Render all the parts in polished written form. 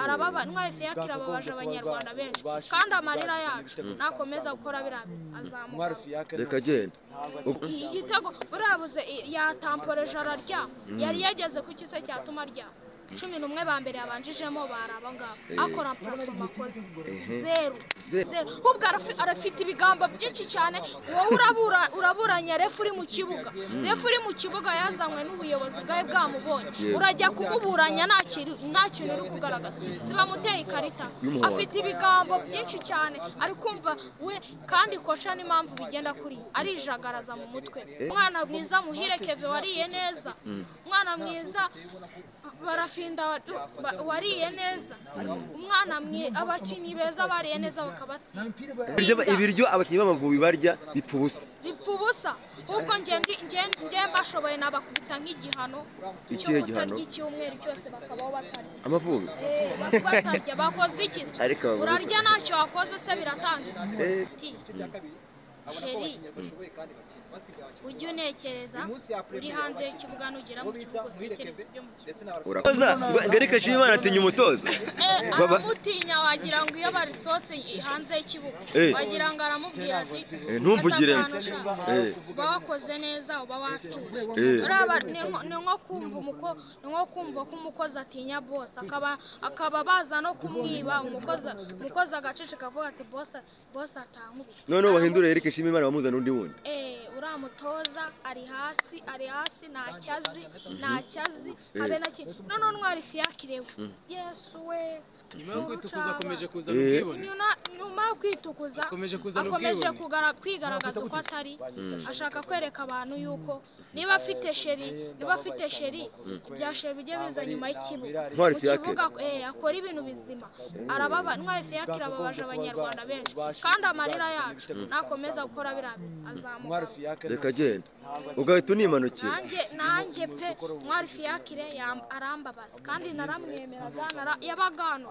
Arababa Ntwari Fiacre ababaje abanyarwanda benshi, kandi amarira yacu nakomeza gukora biriya azamuka. Reka genda. Igitego urabuze yatamporeje ararya, yari yageze ku kise cyatuma arya. 11 ba mbere yabanjijemo bari aba ngaba, akora remplacement akoze zeru zeru. Ahubwo arafite ibigambo byinshi cyane. Wowe uraburanya ref uri mu kibuga, ref uri mu kibuga yazanywe n'ubuyobozi bwawe bwamubonye, urajya kumuburanya nta kintu uri kugaragaza, sibamuteye ikarita. Afite ibigambo byinshi cyane, ari kumva we kandi koca n'impamvu bigenda kuri arijagaraza mu mutwe. Umwana mwiza Muhire Keve wariye neza, umwana mwiza Barafinda wariye neza, umwana abakinnyi beza bariye neza bakabatsinda. Ibiryo abakinnyi b'Amavubi barya bipfa ubusa, bipfa ubusa. Ubwo nge mbashoboye nabakubita nk'igihano. Ikihe gihano? Icyumweru cyose bakabaho batarya. Amavubi batarya bakoze iki? Urarya ntacyo wakoze se biratanga. Sheri, ujye unekereza uri hanze y'ikibuga, nugera mu kibuga utekereza ibyo mu kibuga. Urakoza Eric Nshimiyimana atinya umutoza. Aramutinya, wagira ngo iyo barisohotse hanze y'ikibuga wagira ngo aramubwira ati ntumvugire, uba wakoze neza, uba watuje. Ni nko kumva ko umukozi atinya boss, akaba baza no kumwiba, umukozi agaceceka akavuga ati boss atankubita. Noneho bahindure Eric Nshimiyimana bamuzana undi wundi. Uramutoza ari hasi, ari hasi, ntacyazi, ntacyazi habe na kimwe. Noneho Ntwari Fiacre we, Yesu we, nyuma yo kwitukuza akomeje kuzana ubwibone. Nyuma yo kwitukuza akomeje kwigaragaza uko atari, ashaka kwereka abantu yuko niba afite sheri, niba afite sheri ibya sheri bijye biza nyuma y'ikibuga. Ntwari Fiacre akora ibintu bizima. Arababa Ntwari Fiacre ababaje abanyarwanda benshi, kandi amarira yacu nakomeza gukora biriya azamuka. Reka genda ugahita unimanukira. Nanjye pe Ntwari Fiacre arambabaza, kandi naramwemeraga, yabaga hano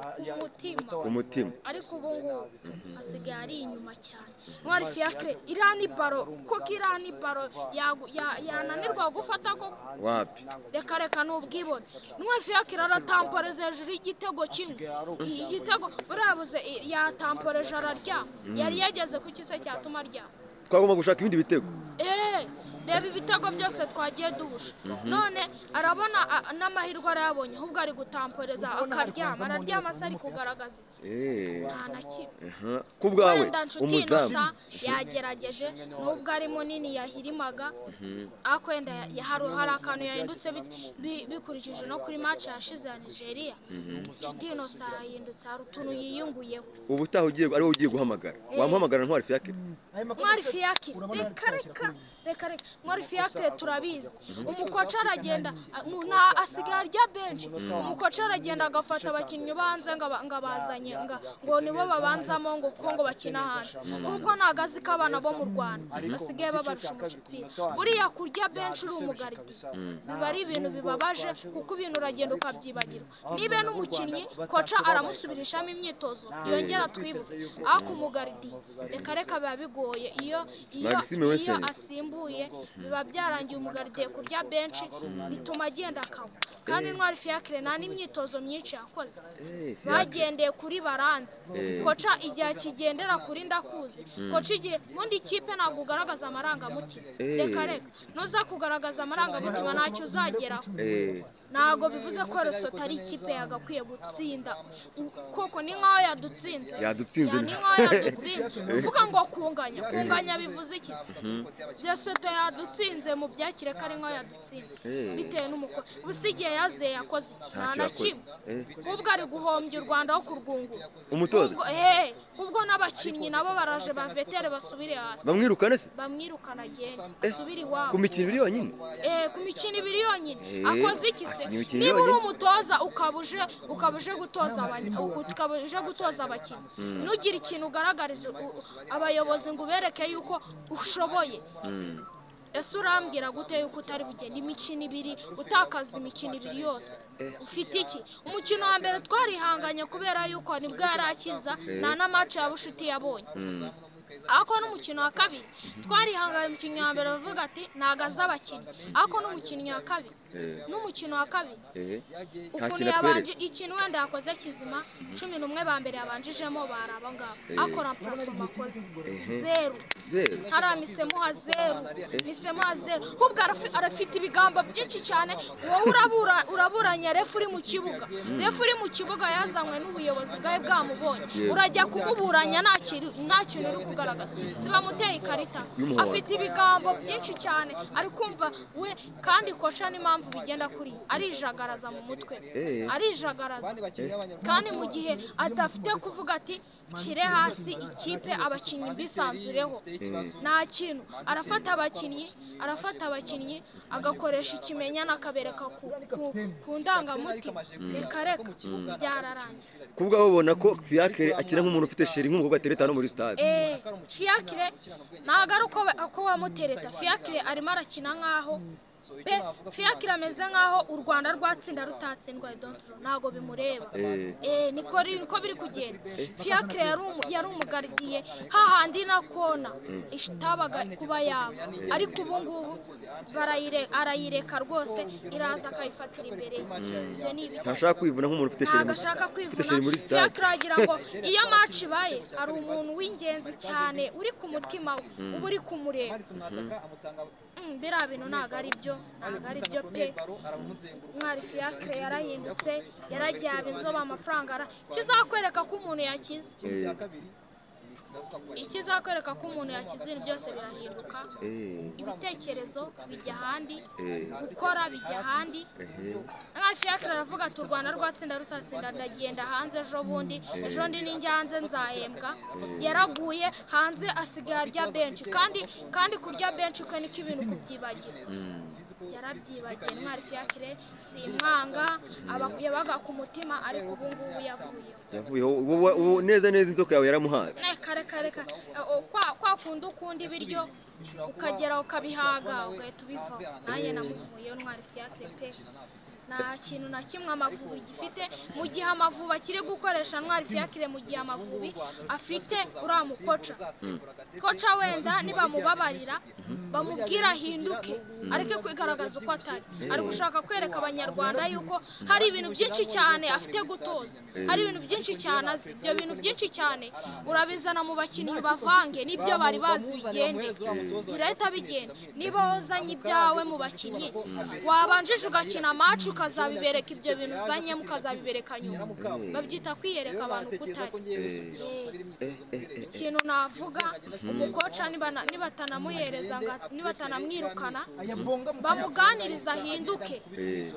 ku mutima, ariko ubu ngubu asigaye ari inyuma cyane. Ntwari Fiacre iriya ni baro, kuko iriya ni baro yananirwa gufata koko. Wapi, reka reka ni ubwibone. Ntwari Fiacre aratamporeza hejuru y'igitego kimwe, igitego urabuze yatamporeje ararya, yari yageze ku kise cyatuma arya. Twagomba gushaka ibindi bitego. Reba ibitego byose twagiye duhusha. None arabona n'amahirwe arayabonye, ahubwo ari gutamporeza akaryama, araryama se ari kugaragaza iki? Nta na kimwe. Ku bwawe umuzamu yagerageje, nubwo ari munini yahirimaga, ariko wenda hari akantu yahindutse bikurikije no kuri match yashize ya Nigeria. Nshuti Innocent yahindutse, hari utuntu yiyunguyeho. Ubutaha ugiye ari wowe ugiye guhamagara, wamuhamagara Ntwari Fiacre? Ntwari Fiacre reka reka reka reka, Ntwari Fiacre turabizi. Umukoca aragenda asigaye arya benshi. Umukoca aragenda agafata abakinnyi banze ngo abazanye ngo nibo babanzamo ngo kuko ngo bakina hanze, kuko ntago azi ko abana bo mu Rwanda basigaye babarusha umupira. Buriya kurya benshi uri umugaridi biba ari ibintu bibabaje, kuko ibintu uragenda ukabyibagirwa. Niba n'umukinnyi koca aramusubirishamo imyitozo yongera twibuke, ariko umugaridi reka reka biba bigoye. Iyo asimbuye biba byarangiye umugaride kurya benshi bituma agenda akagwa. Kandi Ntwari Fiacre nta n'imyitozo myinshi yakoze, bagendeye kuri baranze. Koca igihe akigendera kuri ndakuzi, koca igihe mundi kipe ntabwo ugaragaza amarangamutima, reka reka nuza kugaragaza amarangamutima ntacyo uzageraho. Ntabwo bivuze ko Lesotho ari ikipe yagakwiye gutsinda, koko ni nkaho yadutsinze, ni nkaho yadutsinze. Uvuga ngo kunganya, kunganya bivuze iki? Lesotho yadutsinze mu byakire ko ari nkaho yadutsinze bitewe n'umuko usigiye yazeye yakoze iki? Nta na kimwe. Ubwo ari guhombya u Rwanda aho kurwungura umutoza. Ubwo n'abakinnyi nabo baraje ba vetere basubire hasi, bamwirukane se, bamwirukana agende asubire iwabo. Ku mikino ibiri yonyine, ku mikino ibiri yonyine akoze iki se? Niba uri umutoza ukabuje gutoza abakinnyi, ntugire ikintu ugaragariza abayobozi ngo ubereke yuko ushoboye. Ese urambwira gute yuko utari bugende imikino ibiri, utakaza imikino ibiri yose ufite iki? Umukino wa mbere twarihanganye kubera yuko nibwo yari akiza, nta na match ya bushuti yabonye. Ariko n'umukino wa kabiri twarihanganye. Umukinnyi wa mbere bavuga ati ntago azi abakinnyi, ariko n'umukinnyi wa kabiri N'umukino wa kabiri ukuntu yabanje, ikintu wenda yakoze kizima, 11 ba mbere yabanjijemo bari aba ngaba, akora remplacement akoze 0, hariya misemuha 0, misemuha 0. Ahubwo arafite ibigambo byinshi cyane. Wowe uraburanya refu uri mu kibuga, refu uri mu kibuga yazanywe n'ubuyobozi bwawe bwamubonye, urajya kumuburanya nta kintu uri kugaragaza, si bamuteye ikarita. Afite ibigambo byinshi cyane, ari kumva we kandi koca n'impamvu bigenda kuri arijagaraza mu mutwe, arijagaraza. Kandi mu gihe adafite kuvuga ati kire hasi ikipe abakinnyi bisanzureho, nta kintu arafata abakinnyi, agakoresha ikimenyane akabereka ku ndangamutima. Reka reka byararangiye. Kubwa babona ko Fiacre akina nk'umuntu ufite sheri, nk'umukobwa atereta no muri stade. Fiacre ntago ari uko wamutereta. Fiacre arimo arakina nkaho pe, Fiacre ameze nkaho u Rwanda rwatsinda rutatsindwa, ntago bimureba. Niko biri kugenda. Fiacre yari umugaridiye hahandi na kona ishitabaga kuba yabo, ariko ubu ngubu arayireka rwose, iraza akayifatira imbere. Ibyo ni ibiki? Ntashaka kwivuna nk'umuntu ufite sheri, ntago ashaka kwivuna. Fiacre agira ngo iyo match ibaye hari umuntu w'ingenzi cyane uri ku mutima we, uba uri kumureba. Biriya bintu ntago ari byo, ntago ari byo pe. Mwari Fiacre yarahindutse, yaragiye aba inzobe, amafaranga kizakwereka ko umuntu yakize, ikizakwereka ko umuntu yakize, ibintu byose birahinduka, ibitekerezo bijya ahandi, gukora bijya ahandi. Mwari Fiacre aravuga ati u Rwanda rwatsinda rutatsinda, ndagenda hanze ejo bundi, ejo ndi ninjya hanze nzahembwa. Yaraguye hanze asigaye arya benshi, kandi kurya benshi kwe niko ibintu kubyibagira. Yarabyibagiye. Ntwari Fiacre simwanga, yabaga ku mutima, ariko ubu ngubu yavuyeho. Ubu neza neza inzoka yawe yaramuhaze. Reka reka kwa kundi ukunda ibiryo ukagera ukabihaga ugahita ubivaho. Nanjye namuvuyeho Ntwari Fiacre pe. Nta kintu na kimwe Amavubi gifite mu gihe Amavubi akiri gukoresha Ntwari Fiacre, mu gihe Amavubi afite uriya mukoca. Koca wenda nibamubabarira bamubwira ahinduke, areke kwigaragaza uko atari. Ari gushaka kwereka abanyarwanda yuko hari ibintu byinshi cyane afite gutoza, hari ibintu byinshi cyane azi. Ibyo bintu byinshi cyane urabizana mu bakinnyi bavange n'ibyo bari bazi bigende, birahita bigenda. Niba wazanye ibyawe mu bakinnyi, wabanjije ugakina match ukazabibereka ibyo bintu uzanyemo, ukazabibereka nyuma. Babyita kwiyereka abantu uko utari. Ikintu navuga, umukoca nibatanamuhereza, nibatanamwirukana, bamuganiriza ahinduke,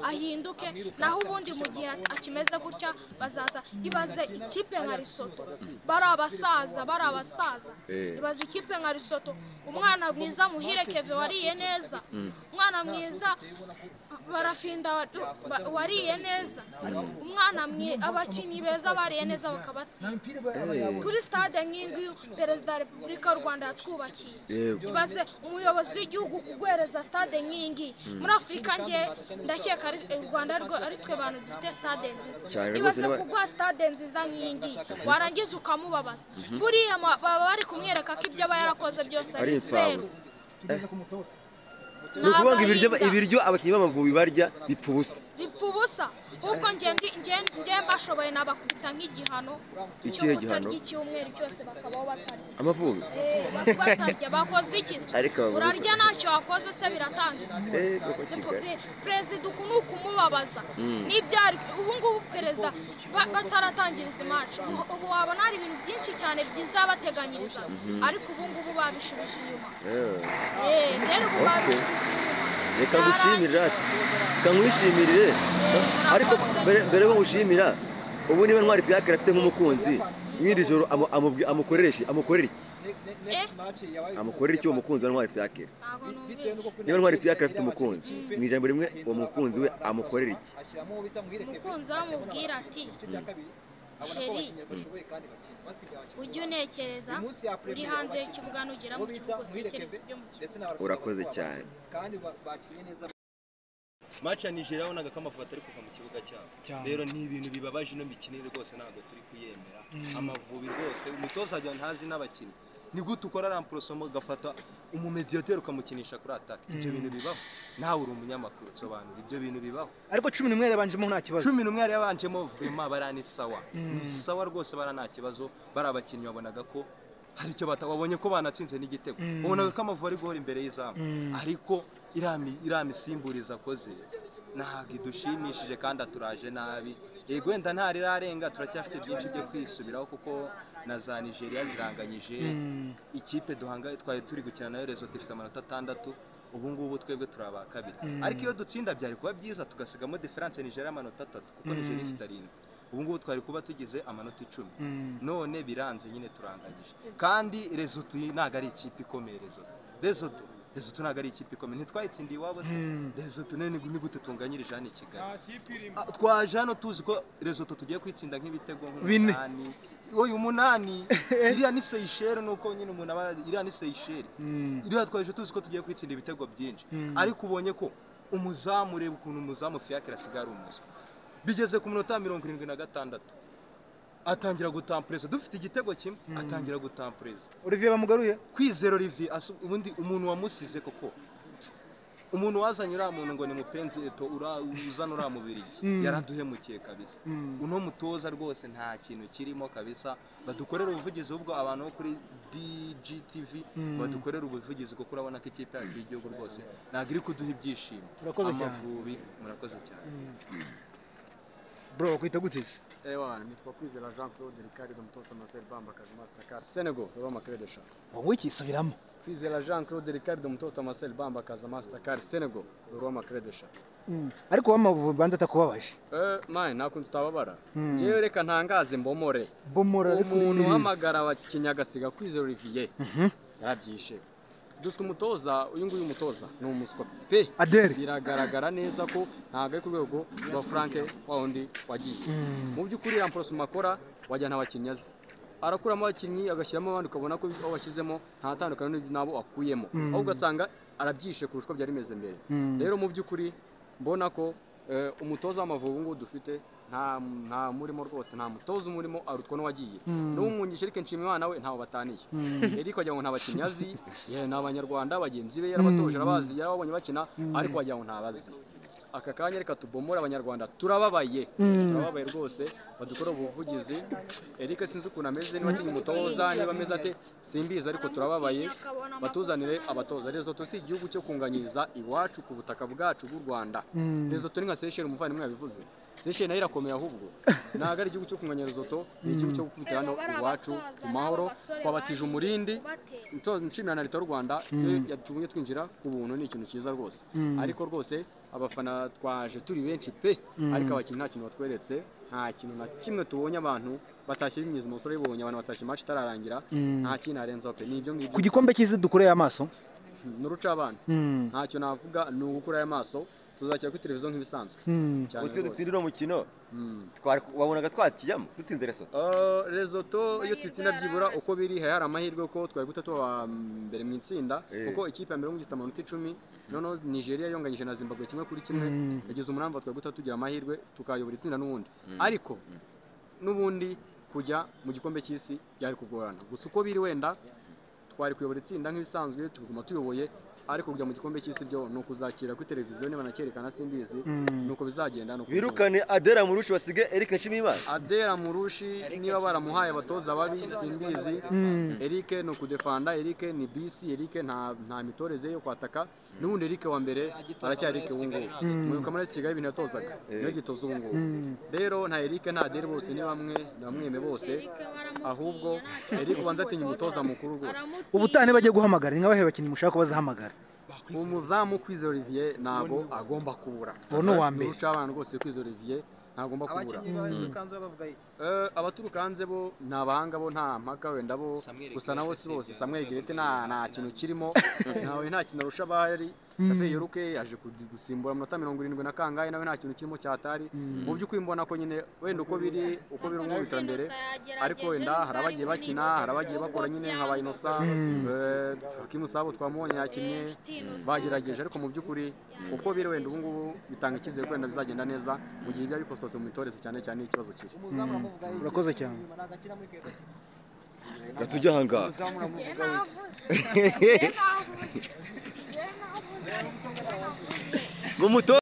ahinduke. Naho ubundi mu gihe akimeze gutya bazaza. Ibaze ikipe nka Lesotho, bari abasaza, bari abasaza. Ibaze ikipe nka Lesotho, umwana mwiza Muhire Keve wariye neza, umwana mwiza Barafinda wariye neza, umwana abakinnyi beza bariye neza bakabatsinda kuri stade nk'ingiyi Perezida wa Repubulika y'u Rwanda yatwubakiye. Ibaze umuyobozi w'igihugu kuguhereza stade nk'ingiyi muri Afurika, nge ndakeka u Rwanda ari twe bantu dufite stade nziza. Ibaze kuguha stade nziza nk'ingiyi warangiza ukamubabaza. Buriya baba bari kumwereka ko ibyo aba yarakoze byose ari zeru. Ni ukuvuga ngo ibiryo abakinnyi b'Amavubi barya bipfa ubusa, bipfa ubusa. Kuko nge mbashoboye nabakubita nk'igihano cyo kutarya icyumweru cyose, bakabaho batarya. Amavubi batarya bakoze iki? Urarya ntacyo wakoze se biratanga. Perezida uku ni ukumubabaza. N'ibyari ubu ngubu perezida bataratangiriza imacu, ubu wabona hari ibintu byinshi cyane byiza bateganyiriza, ariko ubu ngubu babishubije inyuma. Rero ubu babishubije inyuma. Reka ngushimire, reka nkwishimire. Ariko mbere yo gushimira, ubu niba Ntwari Fiacre afite nk'umukunzi mw'iri joro amukorera iki? Amukorera iki uwo mukunzi wa Ntwari Fiacre? Niba Ntwari Fiacre afite umukunzi, mu ijambo rimwe uwo mukunzi we amukorera iki? Umukunzi we amubwira ati sheri, ujye unekereza uri hanze y'ikibuga, nugera mu kibuga utekereza ibyo mu kibuga. Urakoze cyane. Match ya Nigeria wabonaga ko Amavubi atari kuva mu kibuga cyabo. Rero ni ibintu bibabaje ino mikinire rwose, ntabwo turi kuyemera. Amavubi rwose umutoza ajya ntazi n'abakinnyi. Ni gute ukora remplacement ugafata umumediateur ukamukinisha kuri attaque? Ibyo bintu bibaho? Nawe uri umunyamakuru, sobanura ibyo bintu bibaho. Ariko 11 yarabanjemo nta kibazo. 11 yari yabanjemo vraiment bara ni sawa, ni sawa rwose, bara nta kibazo. Bari abakinnyi wabonaga ko hari icyo wabonye ko banatsinze n'igitego, wabonaga ko Amavubi ari guhora imbere y'izamu, ariko iriya misimburiza akoze ntabwo idushimishije kandi aturaje nabi. Yego wenda ntarirarenga, turacyafite byinshi byo kwisubiraho kuko na za Nigeria ziranganyije. Ikipe duhanga twari turi gukina nayo Lesotho ifite amanota 6, ubu ngubu twebwe turi aba kabiri. Ariko iyo dutsinda byari kuba byiza tugasigamo difference Nigeria amanota 3, kuko Nigeria ifite 7. Ubu ngubu twari kuba tugize amanota 10. None biranze nyine turanganyije. Kandi Lesotho ntabwo ari ikipe ikomeye. Lesotho ntabwo ari ikipe ikomeye, ntitwayitsindiye iwabo se? Lesotho none ni gute tunganyirije hano i Kigali? Twaje hano tuzi ko Lesotho tugiye kwitsinda nk'ibitego nk'umunani. Oya 8, iriya ni Seychelles, nuko nyine umuntu aba iriya ni Seychelles. Iriya twaje tuzi ko tugiye kwitsinda ibitego byinshi. Ariko ubonye ko umuzamu, ureba ukuntu umuzamu Fiacre asigaye ari umuswa. Bigeze ku minota 76 atangira gutampreza, dufite igitego kimwe atangira gutampreza. Olivier bamugaruye. Kwizera Olivier, ubundi umuntu wamusize koko, umuntu wazanye uriya muntu ngo ni Mupenzi Eto, uzana uriya Mubirigi, yaraduhemukiye kabisa. Uno mutoza rwose nta kintu kirimo kabisa. Badukorera ubuvugizi, ubwo abantu bo kuri DGTV badukorera ubuvugizi, kuko urabona ko ikipe yacu y'igihugu rwose ntabwo iri kuduha ibyishimo. Amavubi murakoze cyane. Bro, kwita gute se? Ewa, nitwa Kwizera Jean Claude Ricardo Mtoto Marcel Bamba Kazi Mastercard Senegal, Roma Credesha. Wowe iki subiramo? Kwizera Jean Claude Ricardo Mtoto Marcel Bamba Kazi Mastercard Senegal, Roma Credesha. Ariko w'Amavubi banza atakubabaje. Man, nakunze utababara. Jewe reka ntangaze mbomore. Bomora umuntu uhamagara abakinyagasiga Kwizera Olivier. Yarabyishe. Dufite umutoza, uyu nguyu umutoza ni umuswa pe. Biragaragara neza ko ntabwo ari ku rwego rwa Frank wa wundi wagiye. Mu by'ukuri remplacement akora wajyana abakinnyi azi, arakuramo abakinnyi agashyiramo abandi, ukabona ko aho bashyizemo nta tandukaniro n'abo akuyemo, aho ugasanga arabyishe kurusha uko byari bimeze mbere. Rero mu by'ukuri mbona ko umutoza w'Amavubi ngubu dufite nta murimo rwose, nta mutoza umurimo arutwa n'uwagiye. N'umwungirije Eric Nshimiyimana we ntaho bataniye. Eric wagira ngo nta bakinnyi azi, ni abanyarwanda bagenzi be yarabatoje, arabazi, yarababonye bakina, ariko wagira ngo ntabazi. Aka kanya reka tubomore abanyarwanda, turababaye, turababaye rwose, badukora ubuvugizi. Eric sinzi ukuntu ameze, niba atinya umutoza, niba ameze ate simbizi, ariko turababaye, batuzanire abatoza. Lesotho si igihugu cyo kunganyiriza iwacu ku butaka bwacu bw'u Rwanda. Lesotho ni nka Seychelles, umuvandimwe yabivuze. Seychelles nayo irakomeye ahubwo. Ntabwo ari igihugu cyo kunganya Lesotho, ni igihugu cyo gukubitira hano iwacu ku mahoro. Twabatije umurindi, nshimira na leta y'u Rwanda yatumye twinjira ku buntu, ni ikintu cyiza rwose. Ariko rwose abafana twaje turi benshi pe, ariko abakinnyi nta kintu batweretse, nta kintu na kimwe tubonye. Abantu batashye bimyiza umusore bibonye, abantu batashye match itararangira, nta kintu arenzaho pe. Ni ibyo ngibyo. Ku gikombe cy'isi dukureye amaso n'uruca abana, ntacyo navuga, ni ugukura amaso. Tuzakira kuri televiziyo nk'ibisanzwe. Ubu dutsinda uno mukino wabonaga twakijyamo dutsinze Lesotho. Lesotho iyo tuyitsinda byibura uko biri hari amahirwe ko twari guta tuba mbere mu itsinda, kuko ikipe ya mbere ifite amanota 10, noneho Nigeria yonganyije na Zimbabwe 1-1, yagize umurambo, twari guta tugira amahirwe tukayobora itsinda n'ubundi. Ariko n'ubundi kujya mu gikombe cy'isi byari kugorana. Gusa uko biri wenda twari kuyobora itsinda nk'ibisanzwe, tuguma tuyoboye, ariko kujya mu gikombe cy'isi byo ni ukuzakira kuri televiziyo niba nakerekana simbizi, nuko bizagenda. Nuko birukane Adera Murushi basige Eric Nshimiyimana. Adera Murushi niba baramuhaye abatoza babi simbizi. Eric ni ukudefanda, Eric ni bisi, Eric nta mitoreze yo kwataka. N'ubundi Eric wa mbere aracyari Eric ubu ngubu. Mwibuka muri Kigali ibintu yatozaga niyo gitoza ubu ngubu. Rero nta Eric nta Adera, bose ni bamwe, bamweme bose, ahubwo Eric ubanza atinya umutoza mukuru rwose. Ubutaha bagiye guhamagara ni nkabahe bakinnyi mushaka ko bazahamagara? Umuzamu Kwizera Olivier ntabwo agomba kubura. Uwo ni uwa mbere. Uruca abantu rwose, Kwizera Olivier ntagomba kubura. Abaturuka hanze bo ni abahanga, bo nta mpaka wenda bo, gusa nabo si bose. Samuel Girete nta kintu kirimo, nawe nta kintu arusha abahari. Shafe Yoruke yaje gusimbura amanota 70 na kangahe, nawe nta kintu kirimo cyatari. Mu by'ukuri mbona ko nyine wenda uko biri mu iterambere, ariko wenda hari abagiye bakina, hari abagiye bakora nyine nka ba Innocent, Hakimu Sabo twamubonye yakinnye, bagerageje, ariko mu by'ukuri uko biri wenda ubu ngubu bitanga icyizere ko wenda bizagenda neza mu gihe ibyo bikosotse mu mitoreze cyane cyane ikibazo kiri. Urakoze cyane. Reka tujye aha ngaha. Njye navuze. Njye navuze. Njye navuze. Ngo umutoza.